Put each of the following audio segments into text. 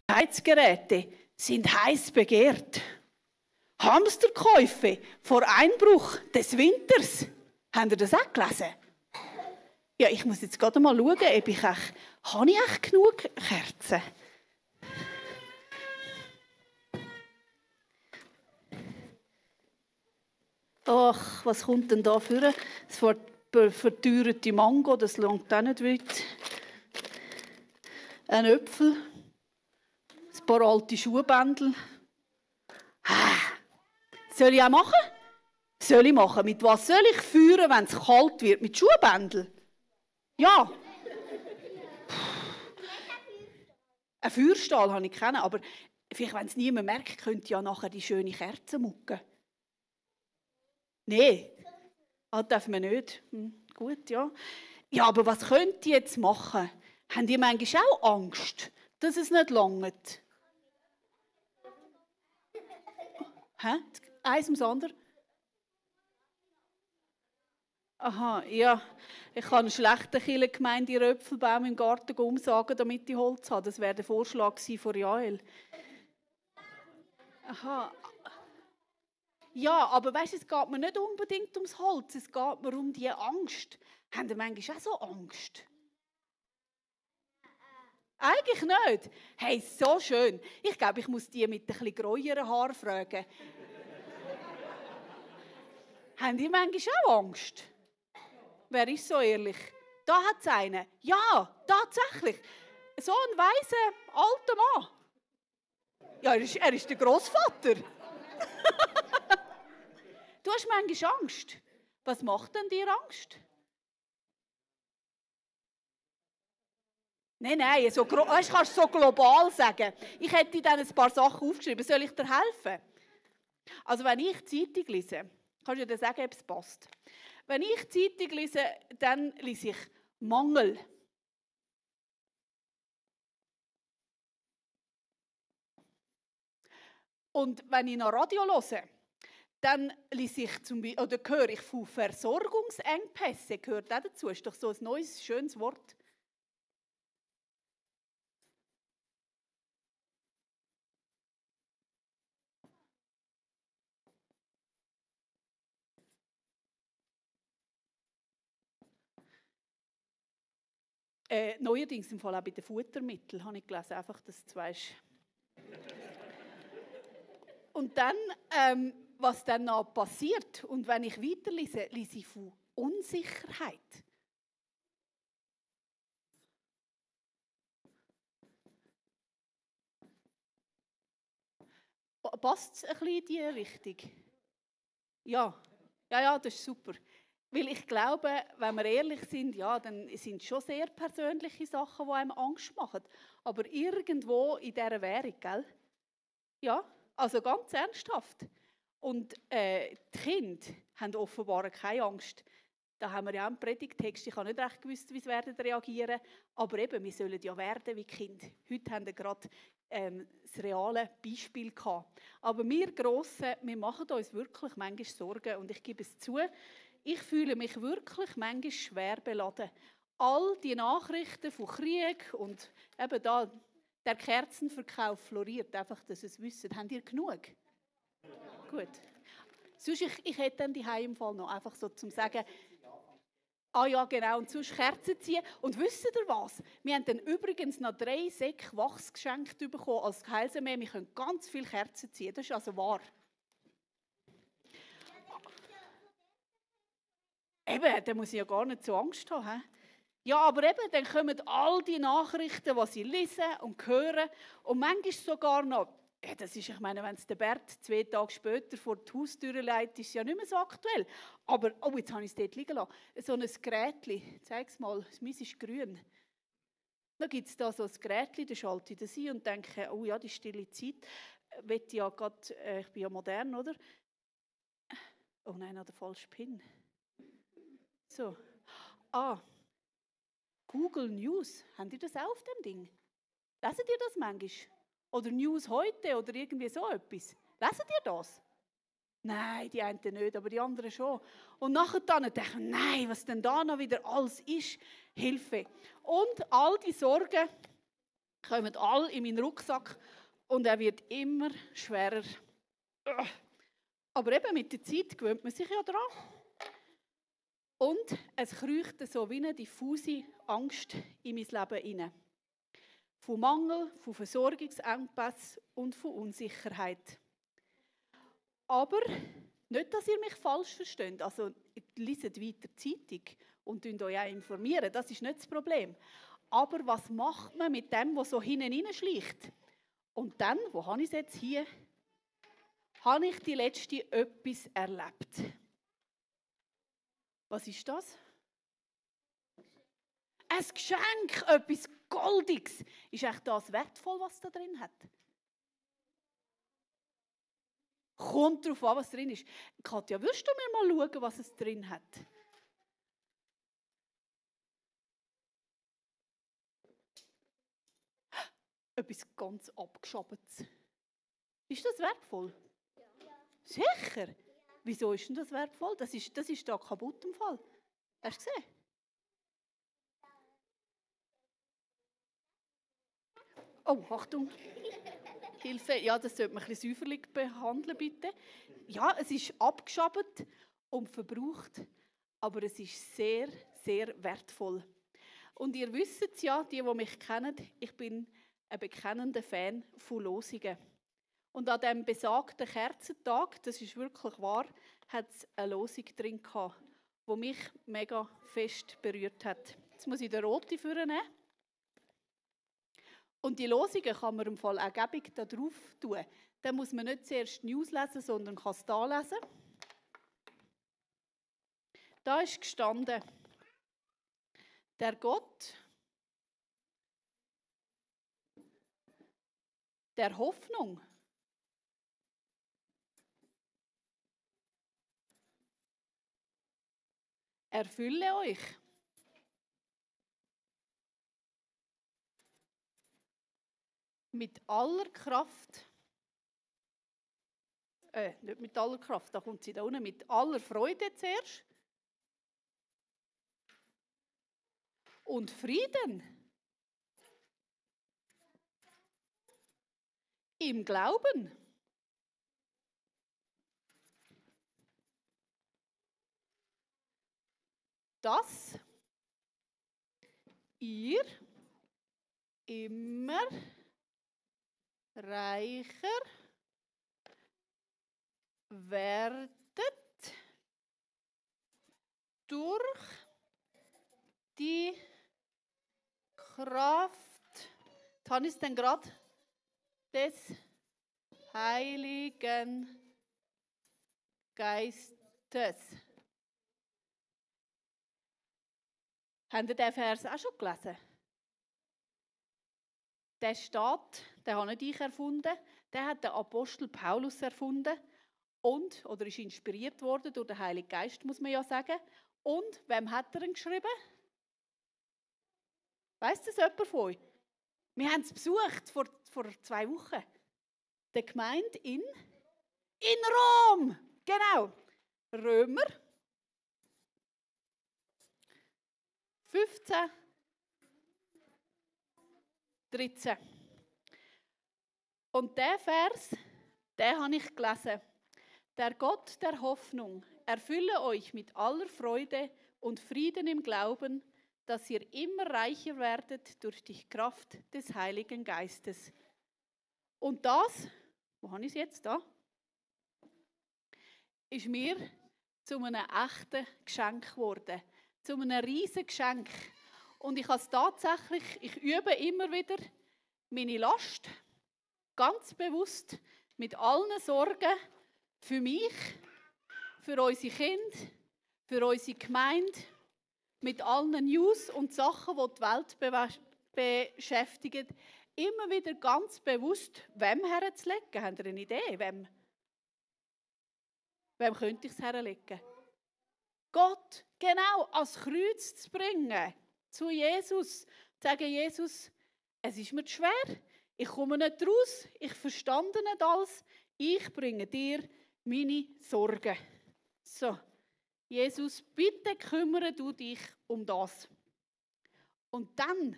Heizgeräte sind heiß begehrt. Hamsterkäufe vor Einbruch des Winters. Habt ihr das auch gelesen? Ja, ich muss jetzt gerade mal schauen, ob ich habe ich echt genug Kerzen? Ach, was kommt denn da für ein verteuerte Mango? Das langt auch nicht weit. Ein Äpfel. Ein paar alte Schuhbändel. Soll ich auch machen? Soll ich machen? Mit was soll ich führen, wenn es kalt wird? Mit Schuhbändel? Ja. Ein Feuerstahl habe ich kennen, aber vielleicht, wenn es niemand merkt, könnt ihr ja nachher die schöne Kerze mucken. Nein, das darf man nicht. Gut, ja. Ja, aber was könnt ihr jetzt machen? Habt ihr manchmal auch Angst, dass es nicht langt? Hä? Eins ums andere? Aha, ja. Ich kann einen schlechten Kirchengemeinde in Röpfelbaum im Garten umsagen, damit ich Holz habe. Das wäre der Vorschlag von Jael. Aha. Ja, aber weißt, es geht mir nicht unbedingt ums Holz, es geht mir um die Angst. Haben ihr manchmal auch so Angst? Eigentlich nicht. Hey, so schön. Ich glaube, ich muss die mit ein bisschen graueren Haaren fragen. Haben die manchmal auch Angst? Wer ist so ehrlich? Da hat es einen. Ja, tatsächlich. So ein weiser alter Mann. Ja, er ist der Großvater. Du hast manchmal Angst. Was macht denn dir Angst? Nein, so, kannst du so global sagen. Ich hätte dir dann ein paar Sachen aufgeschrieben. Soll ich dir helfen? Also wenn ich Zeitung lese, kannst du dir sagen, ob es passt. Wenn ich Zeitung lese, dann lese ich Mangel. Und wenn ich noch Radio höre, dann lese ich oder höre ich von Versorgungsengpässen. Gehört auch dazu. Ist doch so ein neues, schönes Wort. Neuerdings im Fall auch bei den Futtermitteln, habe ich gelesen, einfach, dass du weißt. Und dann, was dann noch passiert, und wenn ich weiterlese, lese ich von Unsicherheit. Passt es ein bisschen in diese Richtung? Ja, das ist super. Weil ich glaube, wenn wir ehrlich sind, ja, dann sind es schon sehr persönliche Sachen, die einem Angst machen. Aber irgendwo in dieser Währung, gell? Ja, also ganz ernsthaft. Und die Kinder haben offenbar keine Angst. Da haben wir ja auch einen Predigtext. Ich habe nicht recht gewusst, wie sie reagieren werden. Aber eben, wir sollen ja werden wie Kinder. Heute haben wir gerade das reale Beispiel gehabt. Aber wir Grossen, wir machen uns wirklich manchmal Sorgen. Und ich gebe es zu, ich fühle mich wirklich manchmal schwer beladen. All die Nachrichten von Krieg und eben da, der Kerzenverkauf floriert. Einfach, dass ihr es wisst. Habt ihr genug? Gut. Sonst, ich hätte dann die im Fall noch einfach so zum sagen, ah ja, genau, und sonst Kerzen ziehen. Und wisst ihr was? Wir haben dann übrigens noch 3 Säcke Wachs geschenkt bekommen als Heilsarmee. Wir können ganz viele Kerzen ziehen. Das ist also wahr. Eben, da muss ich ja gar nicht so Angst haben. He? Ja, aber eben, dann kommen all die Nachrichten, die sie lesen und hören. Und manchmal sogar noch, das ist, ich meine, wenn es der Bert 2 Tage später vor die Haustür leitet, ist es ja nicht mehr so aktuell. Aber, oh, jetzt habe ich es dort liegen lassen. So ein Gerätchen, zeig es mal, meins ist grün. Dann gibt es da so ein Gerätchen, da schalte ich das ein und denke, oh ja, die stille Zeit, ich ja grad, ich bin ja modern, oder? Oh nein, noch der falsche Pin. So. Google News. Habt ihr das auch auf dem Ding? Leset ihr das manchmal? Oder News heute oder irgendwie so etwas? Leset ihr das? Nein, die einen nicht, aber die anderen schon. Und nachher dann denke ich, nein, was denn da noch wieder alles ist? Hilfe. Und all die Sorgen, kommen alle in meinen Rucksack und er wird immer schwerer. Aber eben mit der Zeit gewöhnt man sich ja daran. Und es kriecht so wie eine diffuse Angst in mein Leben hinein. Von Mangel, von Versorgungsengpässen und von Unsicherheit. Aber nicht, dass ihr mich falsch versteht. Also, liest weiter Zeitung und euch auch informieren. Das ist nicht das Problem. Aber was macht man mit dem, was so hinten reinschleicht? Und dann, wo habe ich es jetzt hier? Habe ich die letzte etwas erlebt? Was ist das? Ein Geschenk, etwas Goldiges. Ist echt das wertvoll, was da drin hat? Kommt darauf an, was drin ist. Katja, würdest du mir mal schauen, was es drin hat? Etwas ganz Abgeschabenes. Ist das wertvoll? Ja. Sicher? Wieso ist denn das wertvoll? Das ist da kaputt im Fall. Hast du gesehen? Oh, Achtung. Hilfe. Ja, das sollte man ein bisschen säuferlich behandeln, bitte. Ja, es ist abgeschabt und verbraucht, aber es ist sehr, sehr wertvoll. Und ihr wisst es ja, die mich kennen, ich bin ein bekennender Fan von Losungen. Und an diesem besagten Kerzentag, das ist wirklich wahr, hat es eine Losung drin gehabt, die mich mega fest berührt hat. Jetzt muss ich den roten vornehmen. Und die Losungen kann man im Fall auch gäbig da drauf tun. Dann muss man nicht zuerst News lesen, sondern kann es da lesen. Da ist gestanden, der Gott der Hoffnung erfülle euch mit aller Kraft, nicht mit aller Kraft, da kommt sie da unten, mit aller Freude zuerst und Frieden im Glauben. Dass ihr immer reicher werdet durch die Kraft, kann ich es denn gerade, des Heiligen Geistes. Habt ihr diesen Vers auch schon gelesen? Der steht, den habe nicht ich erfunden, den hat der Apostel Paulus erfunden oder ist inspiriert worden durch den Heiligen Geist, muss man ja sagen. Und wem hat er ihn geschrieben? Weiss das jemand von euch? Wir haben es besucht vor 2 Wochen. Die Gemeinde in Rom. Genau. Römer 15, 13. Und der Vers, den habe ich gelesen. Der Gott der Hoffnung erfülle euch mit aller Freude und Frieden im Glauben, dass ihr immer reicher werdet durch die Kraft des Heiligen Geistes. Und das, wo habe ich es jetzt da? Ist mir zu einem echten Geschenk geworden. Zu einem riesen Geschenk. Und ich habe es tatsächlich, ich übe immer wieder meine Last, ganz bewusst, mit allen Sorgen für mich, für unsere Kinder, für unsere Gemeinde, mit allen News und Sachen, die die Welt beschäftigen, immer wieder ganz bewusst, wem herzulegen. Habt ihr eine Idee? Wem könnte ich es herlegen? Gott, genau, als Kreuz zu bringen, zu Jesus. Zu sagen, Jesus, es ist mir zu schwer, ich komme nicht raus, ich verstand nicht alles, ich bringe dir meine Sorgen. So, Jesus, bitte kümmere du dich um das. Und dann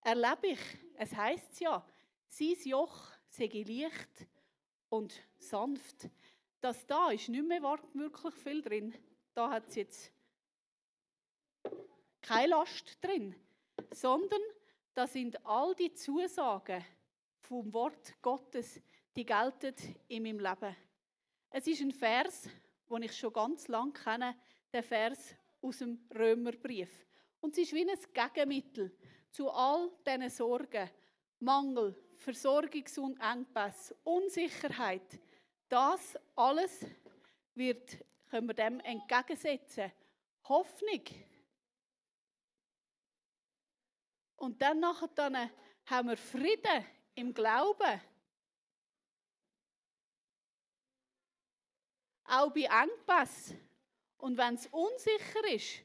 erlebe ich, es heisst ja, sein Joch sei leicht und sanft. Das da ist nicht mehr wirklich viel drin. Da hat es jetzt keine Last drin, sondern da sind all die Zusagen vom Wort Gottes, die gelten in meinem Leben. Es ist ein Vers, den ich schon ganz lange kenne, der Vers aus dem Römerbrief. Und es ist wie ein Gegenmittel zu all diesen Sorgen, Mangel, Versorgungsengpässe, Unsicherheit. Das alles können wir dem entgegensetzen. Hoffnung. Und dann haben wir Frieden im Glauben. Auch bei Engpässen. Und wenn es unsicher ist,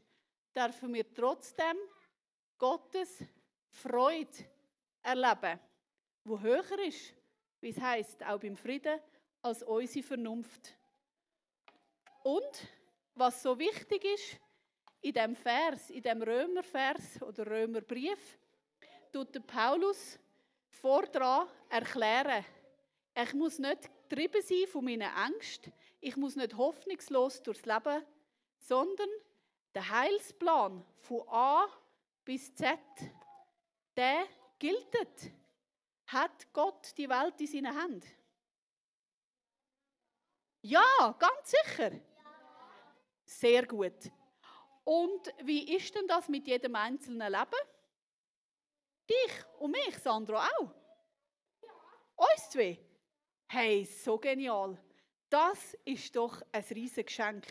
dürfen wir trotzdem Gottes Freude erleben, wo höher ist, wie es heisst, auch beim Frieden, als unsere Vernunft. Und was so wichtig ist, in dem Vers, in dem Römervers oder Römerbrief, tut der Paulus vordran erklären, ich muss nicht getrieben sein von meinen Ängsten, ich muss nicht hoffnungslos durchs Leben, sondern der Heilsplan von A bis Z, der gilt. Hat Gott die Welt in seinen Händen? Ja, ganz sicher. Sehr gut. Und wie ist denn das mit jedem einzelnen Leben? Dich und mich, Sandro, auch. Uns zwei. Hey, so genial. Das ist doch ein riesiges Geschenk.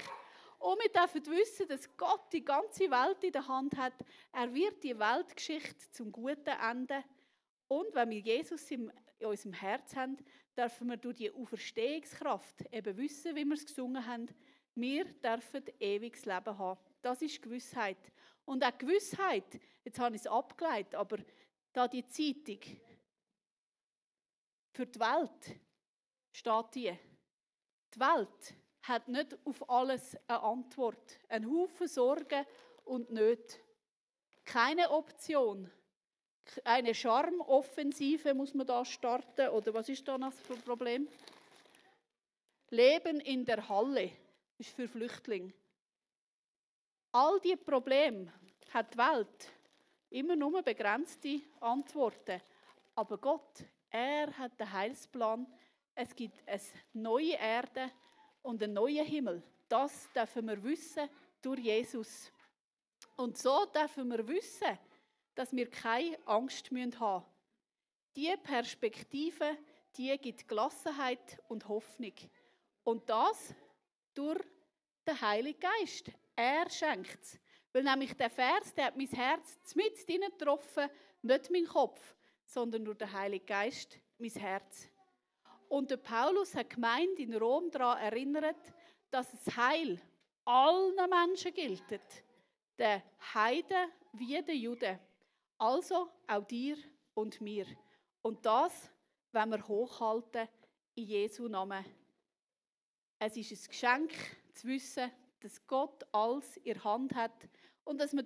Und wir dürfen wissen, dass Gott die ganze Welt in der Hand hat. Er wird die Weltgeschichte zum Guten enden. Und wenn wir Jesus in unserem Herz haben, dürfen wir durch die Auferstehungskraft eben wissen, wie wir es gesungen haben, wir dürfen ewiges Leben haben. Das ist Gewissheit. Und auch Gewissheit, jetzt habe ich es abgeleitet, aber da die Zeitung für die Welt steht die. Die Welt hat nicht auf alles eine Antwort. Ein Haufen Sorgen und Nöte. Keine Option. Eine Charmoffensive muss man da starten. Oder was ist da das Problem? Leben in der Halle ist für Flüchtlinge. All diese Probleme hat die Welt immer nur begrenzte Antworten. Aber Gott, er hat den Heilsplan. Es gibt eine neue Erde und einen neuen Himmel. Das dürfen wir wissen durch Jesus. Und so dürfen wir wissen, dass wir keine Angst haben müssen. Diese Perspektive, die gibt Gelassenheit und Hoffnung. Und das durch den Heiligen Geist. Er schenkt es. Weil nämlich der Vers, der hat mein Herz mitten hinein getroffen, nicht mein Kopf, sondern durch den Heiligen Geist mein Herz. Und der Paulus hat die Gemeinde in Rom daran erinnert, dass das Heil allen Menschen gilt. Den Heiden wie den Juden. Also auch dir und mir. Und das wollen wir hochhalten in Jesu Namen. Es ist ein Geschenk zu wissen, dass Gott alles in der Hand hat und dass wir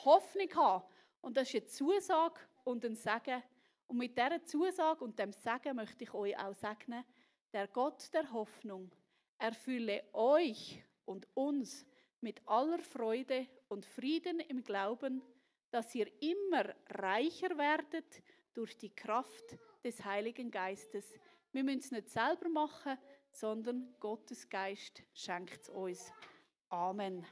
Hoffnung haben dürfen. Und das ist eine Zusage und ein Segen. Und mit dieser Zusage und dem Segen möchte ich euch auch segnen, der Gott der Hoffnung erfülle euch und uns mit aller Freude und Frieden im Glauben, dass ihr immer reicher werdet durch die Kraft des Heiligen Geistes. Wir müssen es nicht selber machen, sondern Gottes Geist schenkt es uns. Amen.